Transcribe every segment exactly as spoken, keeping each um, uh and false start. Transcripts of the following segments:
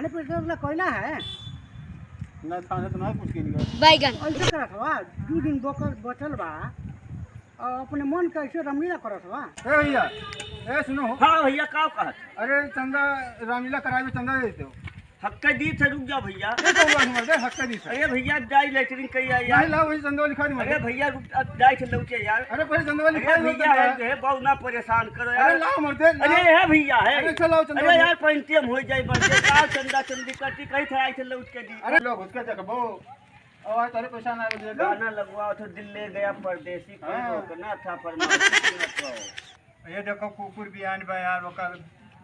अरे, पेट्रोल वाला कोयला है? ना, थाने तो ना पूछ के निकाल। बैगन। ऐसे करत हवा, दू दिन बकल बचल बा, और अपने मन के ऐसे रामलीला करत हवा। ए भैया, ए सुनो हो। हाँ भैया, का कहत? अरे चंदा, रामलीला करावे, चंदा दे दो। हक्का दी थे, रुक जा भैया। ए, तो हुआ हमारे, हक्का दी थे। अरे भैया, जाई लेटरिन कई आई यार। नहीं, लाओ, वही चंदा लिखा दी अरे मर्दे। भैया, रुक, अब जाई थे लौटे यार। अरे पहले चंदा अरे लिखा दी भैया, मर्दे। है, है, बहुत ना परेशान करो अरे यार। लाओ मर्दे, अरे लाओ। है भैया, है। अरे चलो, चंदा अरे दे। यार, पैंती हम हो जाई मर्दे। का चंदा चंदी करती, कही थे आई थे लौट के दी। अरे लोग उसके देखबो। और आज तारे पैसा ना दे दो। गाना लगवाओ तो दिल ले गया परदेसी, कोई हाँ। रोकना था फरमाइशी न तो। ये देखो कुकुर भी आन बा यार, ओकर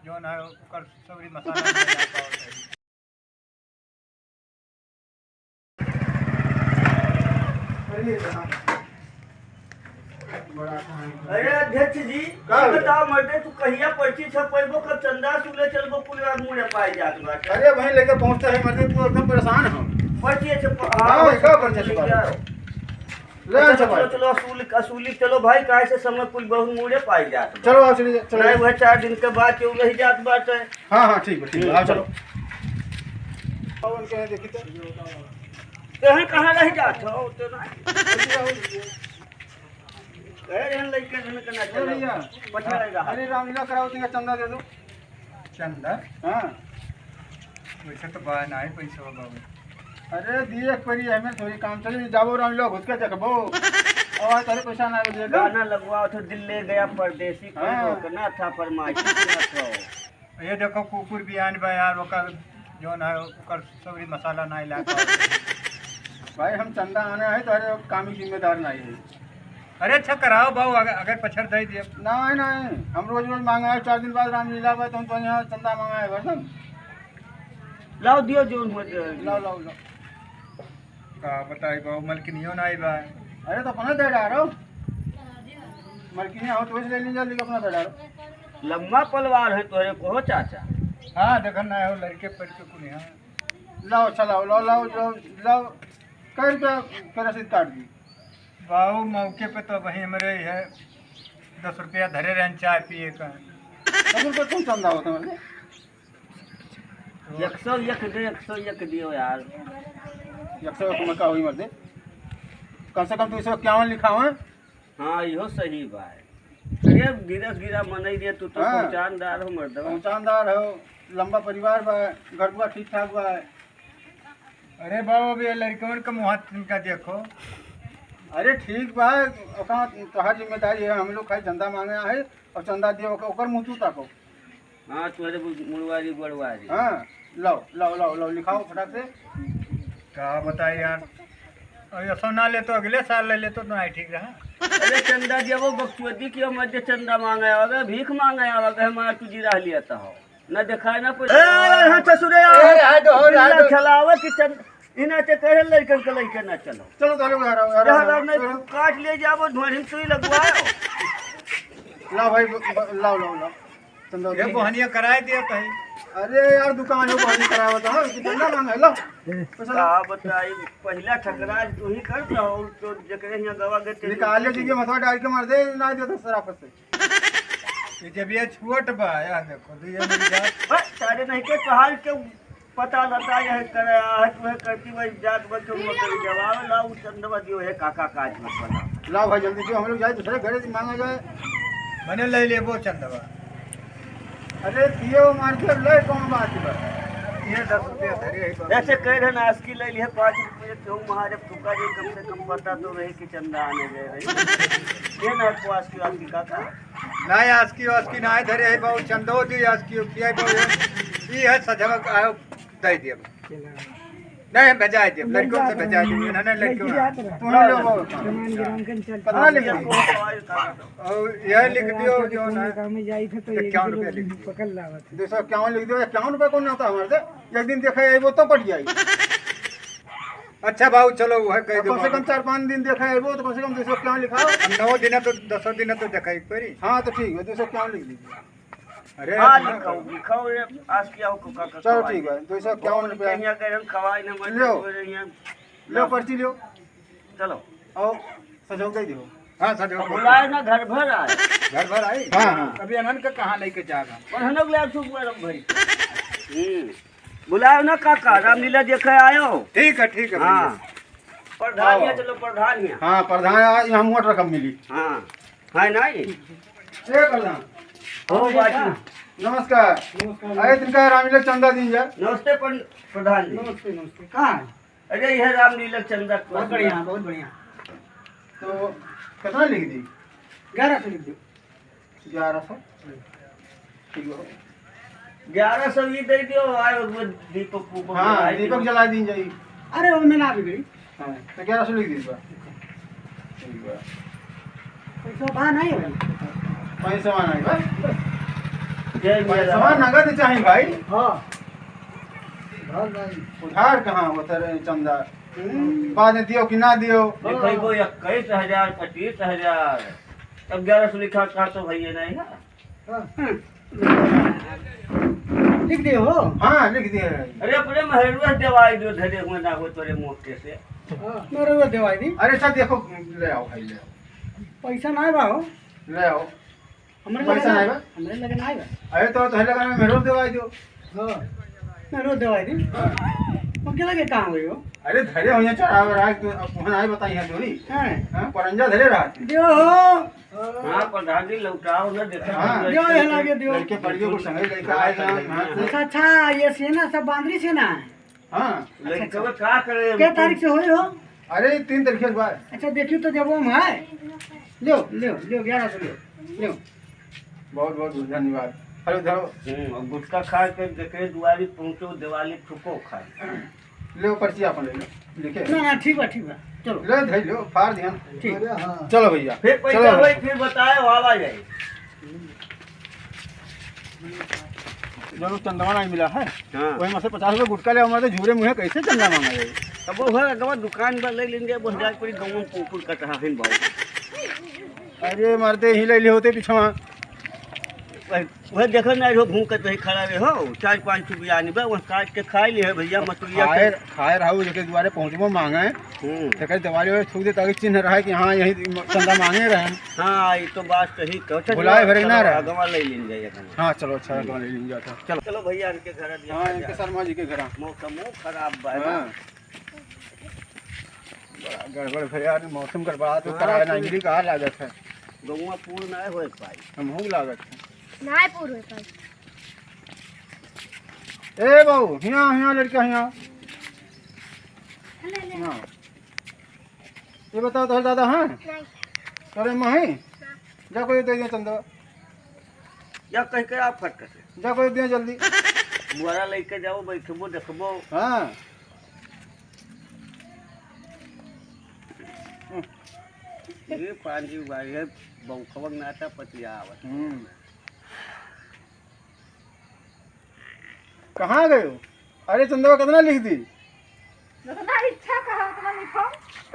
जौन है, ओकर सगरी मसाला नहीं डाल पावत है। अरे अध्यक्ष जी, का ये हो? बताओ मर्दे, तू कहिया पर्ची छपैबो, कब चंदा सुले चलबो, कुल यार मुड़े पाए जात बाटे। अरे वहीं लेके पहुंचता है मर्दे, तू एकदम परेशान हो। पर्ची छप-, हाँ, हाँ, का पर्ची छपा? ले आ, अच्छा, चलो, चलो। चलो, असूल, असूली, चलो भाई, काहे से समय कुल बहुत मुड़े पाई जात बा। चलो, आओ, चलिए, चलो। नहीं, वह चार दिन के बाद केहू रह जात बाटे। हाँ, हाँ, ठीक बा, ठीक बा, हम्म, आओ, चलो। चलो। आओ, उनके यहाँ देखी तो। कहाँ, कहाँ रह जात हो? तो ना। अरे, यहाँ लइके जन के ना ए चलो। भैया। पछड़े रहा। अरे, रामलीला कराओ, तुमका चंदा दे दो। चंदा? हाँ। वैसे तो बा ना ही पैसा बाबू। अरे दिए एक परी हमें थोड़ी काम चली, जाबो राम लोग उसके देखबो। और तारे पैसा ना दे दो। गाना लगवाओ तो दिल ले गया परदेसी, कोई हाँ। रोकना था फरमाइशी न तो। ये देखो कुकुर भी आन बा यार, ओकर जौन है, ओकर सगरी मसाला ना इलाका। भाई हम चंदा आने आए तो अरे कामी जिम्मेदार नहीं है। अरे अच्छा कराओ बाबू, अगर, अगर पछड़ दे दिए। नहीं, नहीं, हम रोज रोज मांगा है, चार दिन बाद रामलीला बा, तो हम तो यहाँ चंदा मांगा है, बस हम। लाओ दियो जो मत लाओ, लाओ, लाओ। का बताई बाबू, मलकिनियो ना आई बा। अरे तो अपना दे डारो। मलकिनिया हो तो वैसे ले लीजिए, लेकिन अपना दे डारो। लम्बा पलवार है तोहरे को हो चाचा। हाँ, देखन ना हो, लड़के पड़ के कुल यहाँ। लाओ, अच्छा लाओ, लाओ, लाओ, लाओ, लाओ। कै रुपया के रसीद काट दी। बाबू, मौके पे तो वही हमरे ही है, दस रुपया धरे रहन चाय पिए का। दस रुपया कौन चंदा होता है? एक सौ एक दे, एक सौ एक दियो यार। एक सौ एक में का होई मर्दे? कम से कम दो सौ इक्यावन लिखावा। हाँ, इहो सही बा। अरे, गिरा गिरा मनई रे, तू तो हाँ। पहचानदार हो मर्दवा। पहचानदार हो, लंबा परिवार बा, घर दुआर ठीक ठाक बा। अरे बाबू, अब ये लड़कवन का मुँह तिनका देखो। अरे ठीक बा, ओका तोहार जिम्मेदारी है, हम लोग खाली चंदा मांगे आए और चंदा दिए, ओकर, ओकर मुँह तू ताको। हाँ, तोहरे बु-, मुड़वारी, बड़वारी। हाँ, लाओ, लाओ, लाओ, लाओ, लिखाओ फटाक से। का बताई यार, अब ऐसा ना ले तो अगले साल ले ले तो ना ठीक रहा। अरे चंदा दिया वो बकचोदी की मत दे, चंदा मांगे आवे, भीख मांगे आवे, हमारा तू जी रह लिया था हो। ना दिखाए ना कुछ। ए, हाँ, ससुरे, ए, हाथ दो, हाथ दो। चलावे कि चंद-, इन्हें ते कहे लड़कन के लड़के ना चलो। चलो, चलो, यार, यार, यार, यार, यार। काट ले जाबो, ढोढ़ी में सुई लगवाओ। लाओ भाई, ब-, ब-, लाओ, लाओ, लाओ। चंदा ये जी। बहनिया कराए दिया तो है। अरे यार, दुकान हो, बहनी करावत हो, कि चंदा मांगे, लो। पैसा लो। का बताई, पहला ठकराज तू ही कर रहो, तो जकरे यहाँ गवा गए, तेरे निकाल ले, ऊपर जी, ये मथवा डाल के मार दे, ना दे तो सराफत से। ये जब ये छोट बा, या देखो, तो ये मेरी जात। बस, सारे नहीं के कहाल के पता लता यह करे, आज वह करती वही जात बच्चों में कर जवाब ला, उ चंदवा दियो है काका काज में पड़ा। लाओ भाई, जल्दी दियो, हम लोग जाए दूसरे घरे से मांगा जाए। मने ले लेबो चंदवा। अरे दियो मार के ले, कौन बात बा? ये दस रुपया धरे है, बाबू। ऐसे कह रहे ना, आस्की ले लिए पाँच रुपये, क्यों महारे फुका दे, कम से कम पता तो रहे कि चंदा आने दे रही। ये ना को आस्की, आस्की काका। ना आस्की, आस्की ना धरे है, बाबू, चंदो दी, आस्की उठिया, बाबू। ये है सजवा आयो, दे दिया। नहीं, हम भेजाए दिया, लड़कियों से भेजाए दिया, ना, ना, लड़कियों ना। तुम लोग कितना लिख दियो? और यह लिख दियो, जो ना, इक्यावन रुपया लिख दियो। पकड़ लावत। दो सौ इक्यावन लिख दियो, इक्यावन रुपया कौन आता हमारे से? एक दिन देखा है, वो तो कट जाए। अच्छा बाबू, चलो, वह कह दो कम से कम बाबू। चार पाँच दिन देखा है, वो तो कम से कम दो सौ इक्यावन लिखाओ। हम नौ दिन तो, दसों दिन तो देखा एक बारी। हाँ, तो ठीक है, दो सौ इक्यावन लिख दीजिए। अरे, हाँ, अपना लिखाओ, करो। लिखाओ रे, आज क्या हो, का, का, चलो, खवाई। ठीक है, दो सौ इक्यावन रुपया। कहीं अगर हम खवाई ना, मर लो। जाए, यहाँ। लो, पर्ची लो। चलो। आओ, सजो दे दो। हाँ, सजो। अब बुलाए ना, घर भर आए। घर भर आई? हाँ, हाँ। अभी अनन का कहाँ लेके जाएगा? पर हम लोग ले आप चुप कर भाई। हम्म। बुलाओ ना काका, रामलीला देखे आयो। ठीक है, ठीक है हाँ। भैया। प्रधान आओ। हियाँ चलो, प्रधान हियाँ। हाँ, प्रधान आ, यहाँ मोट रकम मिली। हाँ, है ना ये? ए प्रधान। हो बाजी। नमस्कार। नमस्कार। अरे, तिनका रामलीला चंदा दीन जा। नमस्ते प्र-, प्रधान जी। नमस्ते, नमस्ते। कहाँ है? अरे, यह रामलीला चंदा बहुत बढ़िया, बहुत बढ़िया। तो कितना लिख दी? ग्यारह सौ लिख दो। ग्यारह सौ? ठीक बा। ग्यारह सौ ई दे दियो, आए वो दीपक को हाँ, जलाई दीपक दियो। जला दीन जाई। अरे, वो में ना बिगड़ी। हाँ, तो ग्यारह सौ लिख दीजिए। ठीक बा। पैसा बा नहीं है भाई? पैसा नहीं बा? जय पैसा जलाल। नगद चाही भाई। हाँ। उधार भाई। उधार कहाँ होता रे चंदा? हम्म। बाद में दियो कि ना दियो? लिखेबो इक्कीस हजार, पच्चीस हजार। तब ग्यारह सौ लिखा का तो भैया नहीं है। हाँ। लिख दिए हो? हाँ, लिख दिए हैं। अरे, अपने मेहरुआ देवाई जो धरे हुए ना हो तोरे मोटे से। हाँ, मेहरुआ देवाई दी। अरे, सब देखो, ले आओ भाई, ले आओ। पैसा ना बा हो। ले आओ। हमरे पैसा लगे ना, ना बा? हमरे लगे ना बा। अरे, तो, तो लगा ना, मेहरुआ देवाई दो। हाँ, मेहरुआ देवाई दी। हाँ। हमके लगे कहाँ हुई हो? अरे, धरे हुए चढ़ावे रहा, तू अब वहाँ ना बताई है थोड़ी। हाँ। हाँ, परंजा धरे रहा। दियो हो। हाँ, प्रधान जी, लौटाओ ना, देखा हाँ। तो दियो, ये लागे दियो। लड़के पढ़िए, कुछ संगे लेके आए ना, हाँ। अच्छा, अच्छा, ये सेना सब बांदरी सेना है। हाँ। लड़के का करे? कै तारीख से होई हो? अरे, तीन तारीख के बाद। अच्छा, देखियो तो जब हम है। लो, लो, लो, ग्यारह सौ लो। लो। बहुत, बहुत धन्यवाद। हेलो, धरो। हम्म, अब गुटखा खा के देखे दुआरी पहुँचो, दिवाली फूको खाए। ले पर्ची आपन ले लो, लिखे। ना, ना, ठीक बा, ठीक बा। चलो। ले, धई लो, फाड़ दिहन। ठीक। अरे हाँ। चलो भैया, फिर पैसा चलो। होई, फिर बताए, वाला जाई। जब चंदवा नहीं मिला है, हाँ। वही में से पचास रुपये गुटखा ले, हमारे झूरे मुँहे कैसे चंदा मांगा जाए? अब वो है, अगवा दुकान पर ले लेंगे, वो हजार पूरी गाँव में कुकुर कटहा है भाई। अरे मरते ही ले ले होते पिछवा। वह देखो ना, इहो भूख के तही खड़ा रहे हो, चार पाँच ठो बियानी बा, वह काट के खाई ले है भैया, मसूरिया के। खाए, खाए रहू, जेके दुआरे पहुँचबो मांगे, हम्म। तेकर दिवाली वाले थूक दे, ताकि चिन्ह रहे कि हाँ, यही चंदा मांगे रहे। हाँ, ये तो बात सही कहो। अच्छा, भुलाए चलो, भरे ना चलो, रहे। अगवा ले लीन जाए, अगवा। हाँ, चलो, अच्छा, हम्म। अगवा ले लीन जाता। चलो। चलो भैया, इनके घर दिया हाँ, जाए। इनके शर्मा जी के घर। मौसमो खराब बा ना। हाँ। बड़ा गड़बड़ भैया, मौसम गड़बड़ा तो हाँ, कराए ना, तो इनकी कहाँ लागत है? गौवा पूर्ण ना होए पाई। हमहू लागत है। नाय पूर होए पाई। ए बाबू, हियाँ, हियाँ लड़का, हियाँ। ले, ले। हियाँ। ये बताओ तो दादा, हाँ? नहीं। अरे माही, हाँ। जा कोई दे दे चंदा। जा कह के आ फट से। जा कोई दे जल्दी। बुआरा लेके जाओ, बैठबो, देखबो। हाँ। ये पान की बाई है, बौखवक नाता पतियावत। हम्म। कहाँ गयो? अरे चंदवा कितना लिख दी? जितना इच्छा कहा उतना लिखो।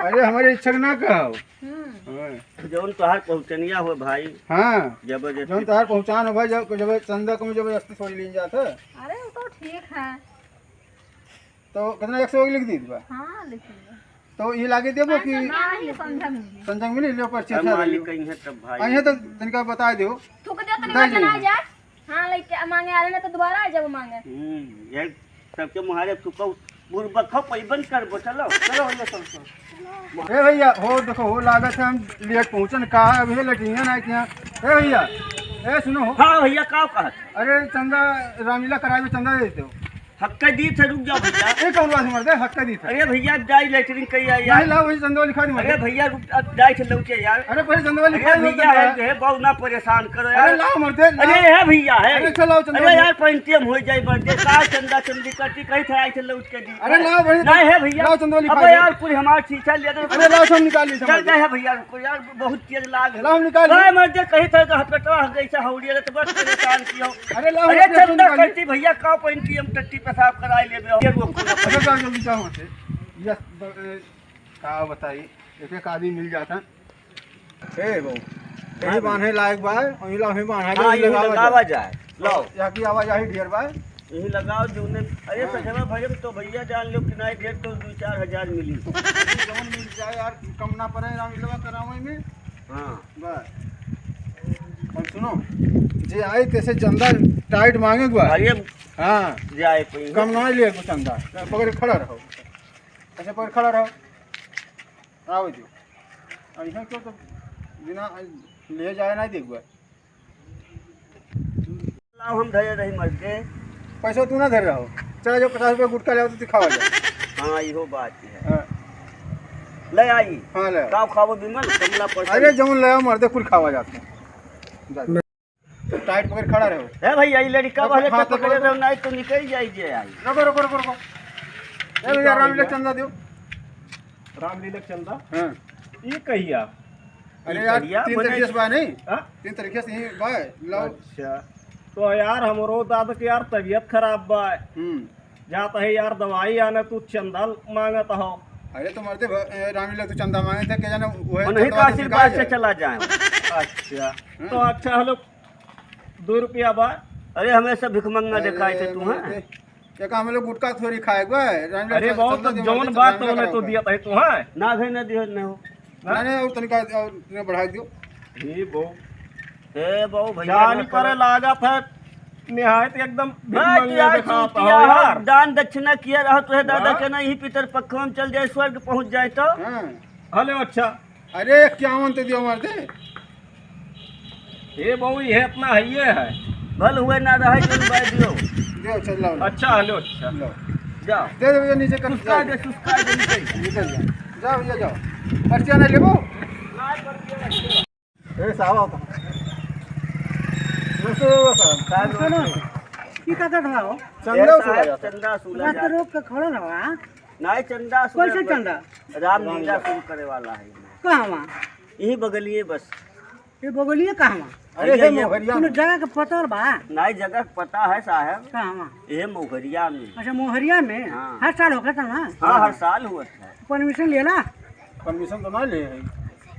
अरे हमारे इच्छा के ना कहो। हम्म। हाँ। जौन तोहार पहुँचनिया हो भाई। हाँ। जबरदस्ती। जौन तोहार पहुँचान हो भाई, जब, जब चंदा को जबरदस्ती थोड़ी लीन जाता। अरे वो तो ठीक है। तो कितना एक सौ एक लिख दी बा? हाँ, लिख दी। तो ये लागे देबो कि नहीं, संझा मिली। संझा मिली, ले पर्ची हम अच्छा मालिक देबो। कहीं है तब भाई। अइहे तो तनिका बताए देबो। तू के दे तनी दे वचन आ दे। जा। हाँ, लेके मांगे आ रहे ना तो दोबारा आ जाबो मांगे। हम्म, ये सबके मुहारे तू को बुरबक हो, पैबन करबो, चलो। चलो भैया, चलो, चलो। ए भैया, हो देखो, हो लागत है हम लेट पहुँचन का, अभी लेटिंगे ना किया। ए भैया, ए सुनो। हाँ भैया, का कहत? अरे चंदा, रामलीला करावे, चंदा दे दो। हक्का दी थे, रुक जाओ भैया। ए, कौन बात मर दे, हक्का दी थे। अरे भैया, अब जाई लेटरिन कही आ यार। नहीं, लाओ, वही चंदवा लिखा दी, मर अरे दे। भैया, रुक, अब जाई थे लौटे यार। अरे, पहले चंदवा लिखा अरे दी, भैया, चंदवा। है, है, बहुत ना परेशान करो यार। अरे, लाओ, मर दे, अरे, लाओ। है भैया, है। अरे, चलो, चंदवा अरे लिखा। यार, पैंतीस में हो जाए, मर दे, का चंदा, चंदी कटी, कहीं थे, आई थे लौट के दी। अरे, लाओ, भाई। नहीं है भैया। लाओ, चंदवा लिखा अब दे। यार, कुल हमार शीशा ले दे। अरे, लाओ, हम निकाल ली, चल, चंदवा। नहीं है भैया, रुको यार, बहुत तेज लाग है। लाओ, हम निकाल ली। नहीं, मर दे, कहीं थे, हपेटवा, जैसे हौड़िया, तो बस परेशान किया। अरे, लाओ, अरे, हम चंदा निकाल ली। कटी, भैया, का पैंतीस में टट्टी पेशाब कराई लेबे, ये रोक ना पड़े। अच्छा, जाओ जल्दी जाओ वहाँ से। यस, ब-, ए, का बताई, एक एक आदमी मिल जाता। ए बहू, यही बांधे लायक बा, वही ला, वही बांधा हाँ, जाए, यही लगावा लगावा जाए। जाए। लो। यहाँ की आवाजाही ढेर बा। यही लगाओ जो उन्हें, अरे हाँ। सजवा भरे तो भैया जान लो कि नहीं ढेर तो दो चार हजार मिली। जौन मिल जाए यार, कम ना पड़े, रामलीला करावे में। हाँ। बस। और सुनो, जे आई तैसे चंदा टाइट मांगे के बा। अरे हाँ, जे आए कोई कम ना लिए को चंदा। पकड़ के खड़ा रहो, ऐसे पकड़ खड़ा रहो। आओ जो, और यहाँ क्यों तो बिना ले जाए ना देखबा। लाओ, हम धरे रही मर के। पैसा तू ना धरे रहो। चला जो पचास रुपया गुटखा ले आओ तो तू खावा जा। हाँ, इहो बात है। हाँ। ले आई। हाँ, ले आओ। का खाबो विमल? कमला पर अरे, जौन ले आओ मर्दे, कुल खावा जाता है। जा। टाइट पकड़ खड़ा रहो। ए भैया, ई लड़का अब वाले हाथ के पकड़े पकड़ो। रहो, नहीं तो निकल जाई जे आई। रुको, रुको, रुको, रुको। ए भैया, रामलीला चंदा दियो। रामलीला चंदा? हाँ। ई कहिया? अरे ई यार, कहिया? तीन मने तारीख से बा नहीं? हाँ? तीन तारीख से ही बा, लाओ। अच्छा। तो यार, हमरो दादा के यार तबीयत खराब बा। हम्म। जात है यार दवाई आने, तू चंदा मांगत हो। अरे तो मरते भ-, ए, रामलीला तू चंदा मांगे थे, के जाने वो है उन्हीं चंदा का वाला आशीर्वाद से निकाल जाए। चला जाए। अच्छा। हम्म। तो अच्छा, हेलो, दो रुपया बा। अरे, हमेशा भिखमंगा अरे, देखाए थे तू, हाँ? मरते, क्या काम हम लोग गुटखा थोड़ी खाए बा? रामलीला अरे, चंदा बहुत दे, जौन मरते बात चंदा तो उन्हें तो कराओ। दिया था तू, हाँ? ना भाई, ना दियो, ना हो। हाँ? नहीं, नहीं, और तनिका, और तनिका बढ़ा दियो। हे बहू। हे बहू, भैया जानी ना करे करो। लागत है, निहायत एकदम भाई, भिखमंगा तू यार देखात चूतिया हो हो, यार। दान दक्षिणा किया रहो, तुहे दादा हाँ? के ना यही पितर पक्खवा में चल जाए, स्वर्ग पहुँच जाए तो। हाँ। हेलो, अच्छा। अरे, इक्यावन तो दियो मार दे। हे बहू, ये इतना है, ये है। भल हुए ना रहे, चल भाई दियो। दियो, चल लाओ। अच्छा, हेलो, अच्छा। लो। जाओ। दे दे भैया, नीचे कर, सुस्का जाओ। दे, सुस्का दे, निकल जा। निकल जा। जाओ भैया, जाओ। पर्चिया नहीं लेबो? ए, साहब, आओ तो। नमस्ते, बाबा साहब। साहब, नमस्ते, नमस्ते। नमस्ते। की का कर रहा हो? चंदा ए, वसूला साहब, जाता। चंदा वसूला रात जाता। रोक के खड़ा रहा। नहीं, चंदा वसूला कैसे बस। चंदा? रामलीला रामलीला। शुरू करे वाला है। कहाँ वहाँ? यही बगलिए बस। ये बगलिए कहाँ वहाँ? अरे, अरे, ये ये मोहरिया तूने में। जगह का पता बा? नहीं, जगह का पता है साहब। कहाँ वहाँ? ये मोहरिया में। अच्छा, मोहरिया में? हाँ। हर साल होता था ना? हाँ, हर साल हुआ था। परमिशन लेला? परमिशन तो ना ले है।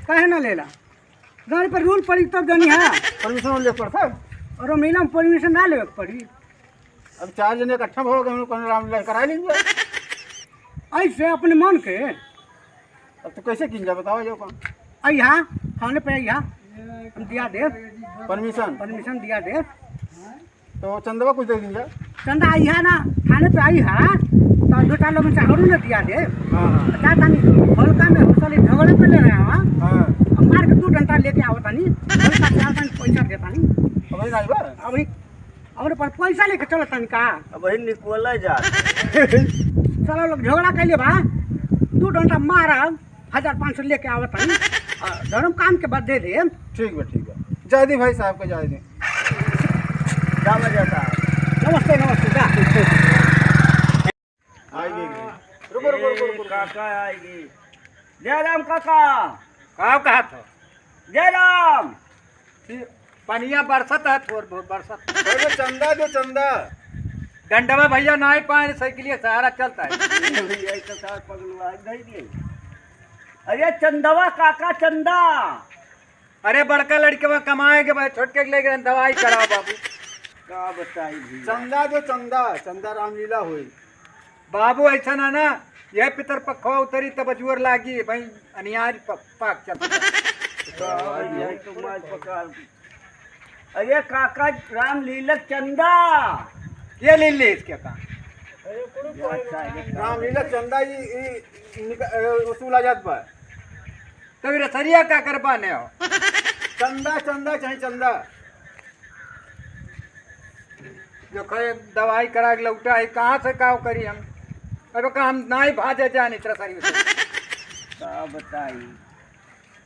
काहे ना लेला? गाड़ी पर रूल पड़ी तब जानी है। परमिशन ले पड़ता है। और मेला में परमिशन ना लेवे के पड़ी। अब चार जने इकट्ठा हो गए, उनको रामलीला करा लेंगे। ऐसे अपने मन के। अब तो कैसे किन जा बताओ जो काम। अइहा, थाने पे अइहा, हम दिया दे। परमिशन? परमिशन दिया दे। तो चंदवा कुछ दे दीजिए। चंदा अइहा ना, थाने पे अइहा, तो दो चार लोगन से औरू ना दिया दे। हाँ, हाँ। बता तानी, हल्का में हौसले झगड़े कर ले रहे हैं, हाँ। हाँ। अब मार के दो डंडा लेके आओ तानी, हल्का चार पाँच पैसा दे तानी। अबही नहीं बा? अबही, और पर पैसा लेके चलो तानी का? अबही निकोले जा। चलो लोग झगड़ा कर ले बा, दो डंडा मारा, हजार पाँच सौ लेके आवत हई। आ, धर्म काम के बाद दे दे। ठीक बा, ठीक बा। जाए दी भाई साहब के, जाए दी। जा बजा साहब। नमस्ते, नमस्ते, जा। आएगी। रुको, रुको, रुको, रुको। ए, काका आएगी। जय राम काका। का कहत हो? जय राम। पनिया बरसत है, थोड़ बहुत बरसत। अरे चंदा दो, चंदा। डंडवा भैया ना ही पाए, साइकिलिया सहारा चलता है। भैया, एक तो साथ पगलवा गई रे। अरे चंदवा काका, चंदा। अरे बड़का लड़के में कमाए के भाई, छोटके के लेके दवाई कराओ बाबू। का बताई भैया? चंदा दो, चंदा, चंदा रामलीला होई। बाबू, ऐसा ना ना, यह पितर पखवा उतरी तब अजुअर लागी, भाई, अनियार प-, पाक चलता। तो यही तो मार पका। अरे काका, रामलीला चंदा। ये ले ले इसके का। रामलीला चंदा, ये, ये निक-, ए, वसूला जात बा। तब रसरिया का कर पाने हो? चंदा, चंदा चाहे चंदा। जो कहे दवाई करा के लौटा है, कहाँ से काव करी हम? अब का हम नाई भाजे जानी तेरा शरीर से। का बताई?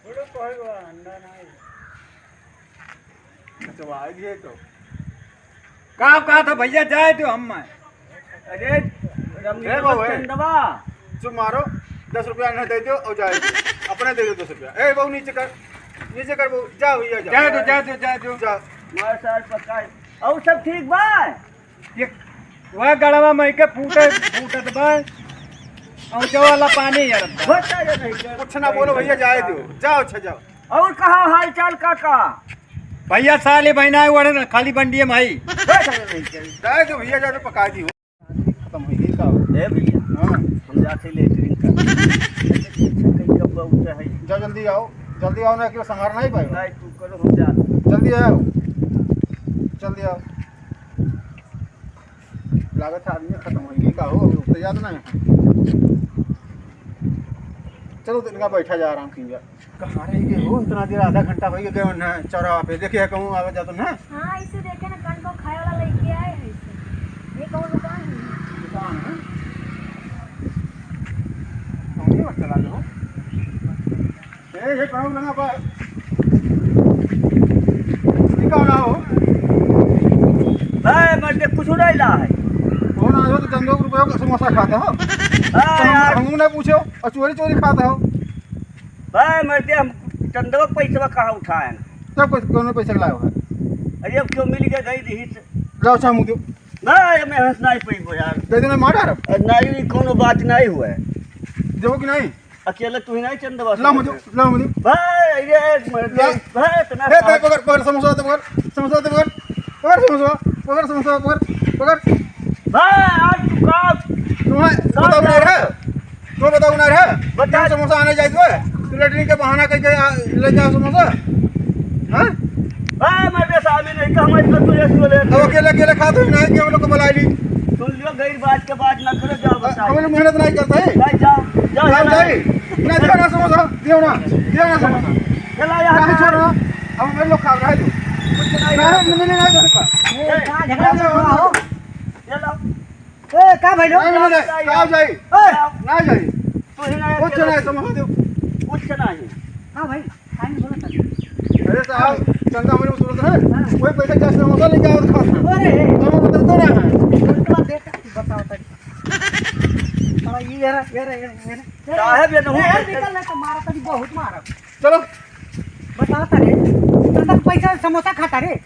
थोड़ा कोई वो अंडा नाई। अच्छा, वो आ गए तो। का कहा था भैया, जाए दो हम मैं। अरे, रमनीला ए बाबू, ए। चंदवा। चुप मारो, दस रुपया इन्हें दे दो और जाए दो। अपने दे दो दस रुपया। ए बाबू, नीचे कर, नीचे कर बाबू, जाओ भैया, जाओ। जाए दो, जाए दो, जाए दो। जाओ। मार साल पकाए। और सब ठीक बा? ये वह गड़वा में के फूटे, फूटत बा। और जो वाला पानी यार। होता ये नहीं कर। कुछ ना बोलो भैया, जाए दो। जाओ, अच्छा जाओ। और कहा हाल चाल काका? भैया साले बहना है, वड़े खाली बंडिये में आई। होता ये नहीं कर। जाए दो भैया, जाए दो, पका दी हो। खत्म हुई गई का? ए भैया, हाँ। हम जाते लेटरिन का। अच्छा, कहीं कब बहुत है? जाओ जल्दी आओ। जल्दी आओ ना, एक किलो संभार नहीं पाए। नहीं, तू करो, हम जा। जल्दी आओ, जल्दी आओ। लागत है आदमी खत्म होइगे का हो, तो याद नहीं है। चलो, तो इनका बैठा जा, आराम कीजिए। कहाँ रह गए हो इतना देर? आधा घंटा हो गया ना चौराहा पे। देखिए, कहूँ आवे जातो ना। हाँ, इसे देखे ना, कौन को खाए वाला लेके आए हैं इसे। ये कौन दुकान है? दुकान है? कौन ये बच्चा लागे हो? ए, ये कहूँ लगा पर। ये कौन हो? भाई, मर्दे, कुछ उड़ाई ला है। कौन आयो तो चंदो रुपये का समोसा खाता हो? हाँ, तो हम, यार। हमू ना पूछो और चोरी चोरी खाता हो। भाई, मर्दे, हम चंदवा पैसवा कहाँ उठाए हैं? तब कुछ कौनो पैसा लाओ है? अरे, अब क्यों मिल गया, दे दी तो। लाओ, चाह मुझे। भाई, मैं हंस नहीं पैबो यार। दे देना, मार डालब। अरे, नहीं, ये कौनो बात नहीं हुआ है। देबो कि नहीं? अकेले तू ही नहीं चंदवा ला से मुझे, देबे। ला मुझे। भाई, अरे, मर्दे, ला। भाई, इतना ए, भाई, साथ पकड़, पकड़, समोसा तो पकड़, समोसा तो पकड़, पकड़ समोसा, पकड़ समोसा, पकड़, पकड़। भाई, आज तू का तुम्हें का बताओ ना यार? रे, तू बताओ ना रे। बता। तू समोसा आने जाए तो है? तू लेटरिन के बहाना करके आ, ले जाओ समोसा। हाँ? भाई, मैं तो सामने नहीं कहूँ, मैं तो तुझे सुन ले। अब अकेले, अकेले खाते हो, नहीं कि हम लोग को बुला ली। सुन लियो, गैर बात के बात ना करो, जाओ, बताओ। हम लोग मेहनत नहीं करते हैं। नहीं, जाओ, जाओ, जाओ, जाओ। जाओ। नहीं, दियो ना समोसा, दियो ना, दियो ना समोसा। चला यहाँ नहीं से। छोड़ो, हम लोग खा रहे हैं। कुछ नहीं, नहीं, नहीं, नहीं, नहीं, नहीं। ए, कहाँ झगड़ा कर रहा हो? ये लाओ। ए, का भइलो? नहीं, नहीं, नहीं, का जाई? ए! ना जाई। तू ही ना कुछ जाई। नहीं, समझ दो। कुछ नहीं। हाँ भाई, टाइम बोला था। अरे साहब, चंदा मेरे को जरूरत है। हाँ। कोई पैसा कैश में होता लेके आओ, दिखाओ। अरे, ए। तो मैं बता दो ना। उल्टा देख, बताओ तक। साला ये, ये रहा, ये रहा, ये रहा, ये रहा। साहब, ये तो ए, निकल ना तो मारा, तभी बहुत मारा। चलो। बताओ तारे, चंदा के पैसा समोसा खाता रे।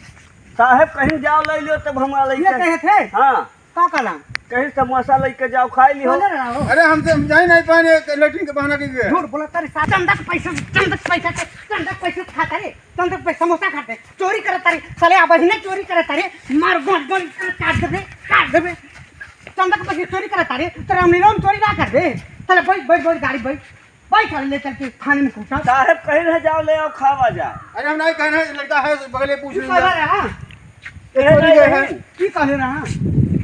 साहब, कहीं जाओ, ले लो, तब हम ले ये के। कहे थे? हाँ। का कहला? कहीं समोसा लेके जाओ, खाई लिहो। बोले रहा हो। अरे, हमसे, हम जाए नहीं पाए, लेटरिन के बहाना कीजिए। झूठ बोला तारे, सा-, चंदा के पैसा, चंदा के पैसा, चंदा के पैसा खाता रे, चंदा के पैसा समोसा खाते, चोरी करता रे, साले अब ही नहीं चोरी करता रे, मार गोल गोल काट देबे, काट देबे। चंदा के पैसा चोरी करता रे, तेरा मिलोन चोरी ना कर दे, साले बैठ, बैठ, बैठ, गाड़ी बैठ। भाई, चल, ले चल के थाने में पहुंचा। साहब, कहे रहे जाओ, ले आओ, खावा जा। अरे, हम नहीं कहे रहे, लड़का है, बगले पूछ तू लेंगे। कहे रहा? ये ये चोरी नहीं गए कहे हैं। रहे। ये कहे रहा?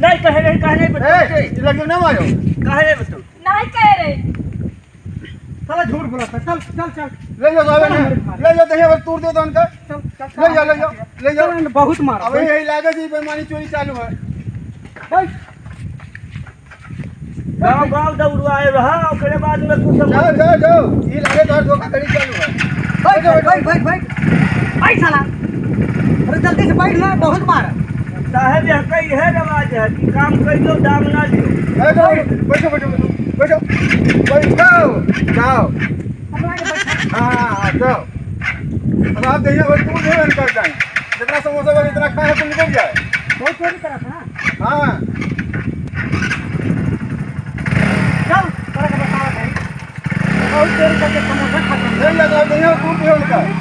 नहीं कहे रहे, कहे नहीं बताओ ए, के। ये लड़के ना मारो। कहे नहीं बताओ। नहीं कहे रहे। साला झूठ बोला था। चल, चल, चल। ले जाओ, साहब, चल, ले हमारे पास। ले जाओ, दहिया भर तूर दे दो उनका। चल, चल, ले जाओ, ले जाओ, ले जाओ। चल, बहुत मारा। अब यही लागे जी, बेईमानी चोरी चालू है। बैठ। गाँव गाँव दौड़वाए रहा, ओकरे बाद में कुछ हम जाओ, जाओ, जाओ। ई लगे तोहर धोखाधड़ी चालू है। बैठ, बैठ, बैठ, बैठ, बैठ। बैठ साला। अरे जल्दी से बैठ ना, बहुत मार। साहब, यहाँ का इहे रवाज है कि काम कर लो, दाम ना लियो। ए, जाओ, बैठो, बैठो, बैठो, बैठो। बैठो, जाओ। अपना के बैठा। हाँ, हाँ, हाँ, जाओ। अब आप देखिए, बस तू नहीं बंद करता है। जितना समोसा बना, इतना खाए, तुम निकल जाए। बहुत चोरी करा था। हाँ। चल, तोरा के बतावा भाई। बहुत चोरी करके समोसा खाता है। ले जा, ले जा, ले जा, तू भी उनका।